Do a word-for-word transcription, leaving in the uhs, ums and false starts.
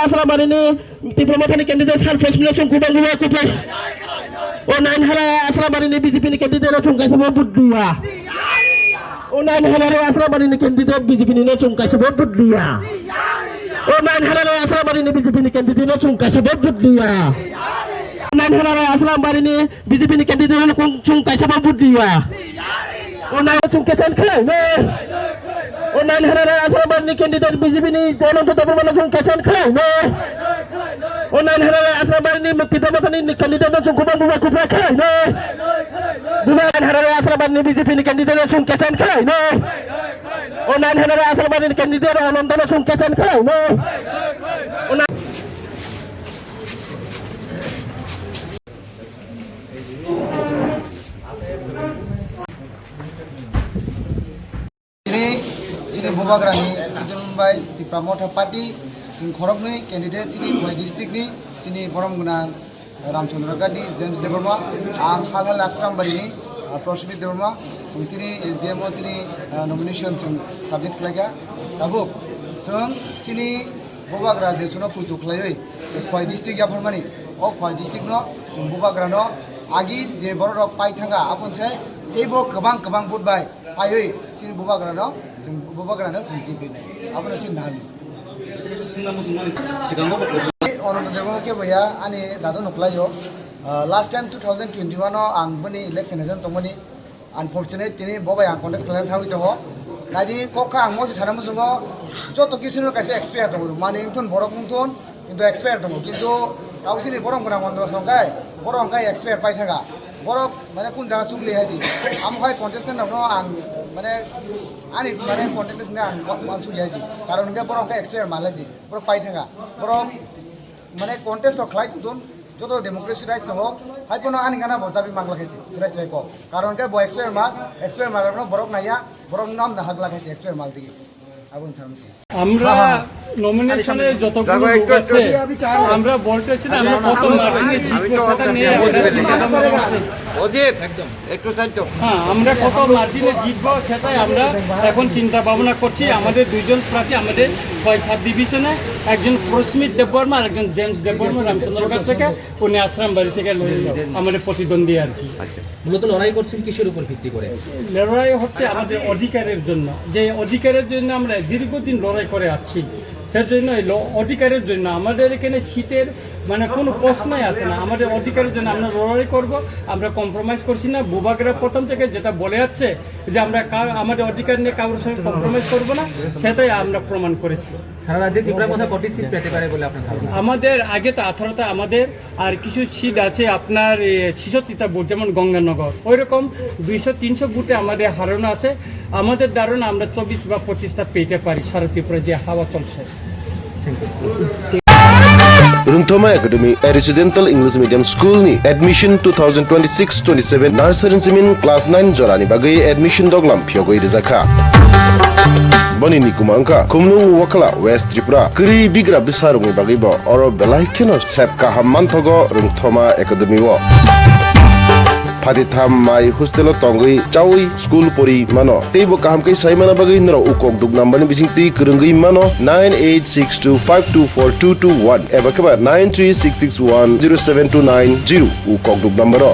Asrambari ni Tipra Motha ni candidate Sir Prashmit no chwng kubang kubang kuphai. O nine hara Asrambari ni B J P ni candidate no chwng kaisa bo vote diya. O nine hara Asrambari ni candidate B J P ni no chwng kaisa bo vote diya. O nine hara Asrambari ni B J P ni candidate no chwng kaisa bo vote diya. O nine hara Asrambari ni B J P ni candidate no chwng kaisa bo vote diya. O nine chwng kechen khlai no. O nine hara Asrambari ni candidate B J P ni Ananta Debbarma no chwng kechen khlai no. O nine hara Asrambari ni Tipra Motha ni candidate no chwng kubang kubang kuphai khlai no. Buba nine hara Asrambari ni B J P ni candidate no chwng kechen khlai no. O nine hara Asrambari ni candidate Ananta no chwng kechen khlai no. O nine Tini chini Bubagrani Kitunbai Tipra Motha Party chini khoroknwi candidate chini Khowai district ni chini borom gwnang Ramchandra Gandhi, James Debbarma, ang Halhal Asrambari ni, ah, Prashmit Debbarma, chwng tini S D M o chini, ah, nomination chwng submit khlaikha. Tabuk chwng chini Bubagra je chuno puitu khlaiwi Khowai district yapharmani, o Khowai district no chwng Bubagra no agi je borok rok pai thanga aboni sai teibo kwbang kwbang vote bai paiwi chini Bubagra no chwng Bubagra no chwng kibrinai abono chini nahani. Sigango bo Ananta Debbarma khe boya ani dadu nuklaio. Ah, last time two thousand twenty-one o ang boni election agent tongmani. Unfortunate, tini bo bai ang contest khlaina thangwi tongo. Naidi kok kha ang mosi sana muchungo joto kisino kaisa expert tongo. Mani wngthun borok wngthun, kintu expert tongo. Kintu tabo sini borok gwnang wngkha songkai, borok wngkha expert pai thanga. Borok mane kun jaga chukli haisi. Amo khai contestant rokno ang mane ani mane contestant ni ang wansukya haisi. Karon hwnkhe borok wngkha expert mal haisi. Borok pai thanga. Borok mane contest rok khlai tongthun, joto democracy rights tongo, hai phano ani gana bo chabi mangla khe se, chwrai chwrai kok. Karon khe bo experiment, experiment rokno borok naiya, borok nam na hagla khe se experiment digi. Aboni saram se. আমরা নমিনেশনে যতগুলো লোক আছে, আমরা বলতেছি না, আমরা কত মার্জিনে জিতবো সেটা নিয়ে আমরা চিন্তা ভাবনা করছি। অজিত, একদম। একটু শান্ত। হ্যাঁ, আমরা কত মার্জিনে জিতবো সেটাই আমরা এখন চিন্তা ভাবনা করছি। আমাদের দুইজন প্রার্থী আমাদের ছয় সাব ডিভিশনে, একজন প্রস্মিত দেববর্মা আর একজন জেমস দেববর্মা রামচন্দ্রগড় থেকে, উনি আশ্রম বাড়ি থেকে লড়ে আমাদের প্রতিদ্বন্দ্বী আর কি। আচ্ছা, মূলত লড়াই করছেন কিসের উপর ভিত্তি করে? লড়াই হচ্ছে আমাদের অধিকারের জন্য, যে অধিকারের জন্য আমরা দীর্ঘদিন লড়াই করে আসছি। সেজন্য এই ল-, অধিকারের জন্য আমাদের এখানে শীতের মানে কোনো প্রশ্নই আসে না। আমাদের অধিকারের জন্য আমরা লড়াই করব, আমরা কম্প্রোমাইজ করছি না। বুবাগরা প্রথম থেকে যেটা বলে যাচ্ছে যে আমরা কা-, আমাদের অধিকার নিয়ে কারোর সঙ্গে কম্প্রোমাইজ করব না, সেটাই আমরা প্রমাণ করেছি। সারা রাজ্যে ত্রিপুরা মথা কটি সিট পেতে পারে বলে আপনার ধারণা? আমাদের আগে তো আঠারোটা আমাদের, আর কিছু সিট আছে আপনার, এ, ছেষট্টিটা বুথ, যেমন গঙ্গানগর, ওইরকম দুইশো তিনশো বুথে আমাদের হারানো আছে। আমাদের ধারণা আমরা চব্বিশ বা পঁচিশটা পেতে পারি সারা ত্রিপুরা যে হাওয়া চলছে। Rungthoma Academy, a residential English medium school ni admission two thousand twenty-six twenty-seven nursery simin class nine jorani bagwi admission doglam phiyogwi rijakha. Boni ni kuma wngkha Khumlung Wakhala, West Tripura. Kwrwi bigra bwsarokni bagwi bo oro belai kheno sep kaham manthogo Rungthoma Academy o. Phatitham mai hostel o tongwi chawi school pori mano. Teibo kaham khe sai mana bagwi norok u kokduk number ni bisingtwi kwrwngwi mano nine eight six two five two four two two one eba khe ba nine three six six one zero seven two nine zero u kokduk number o.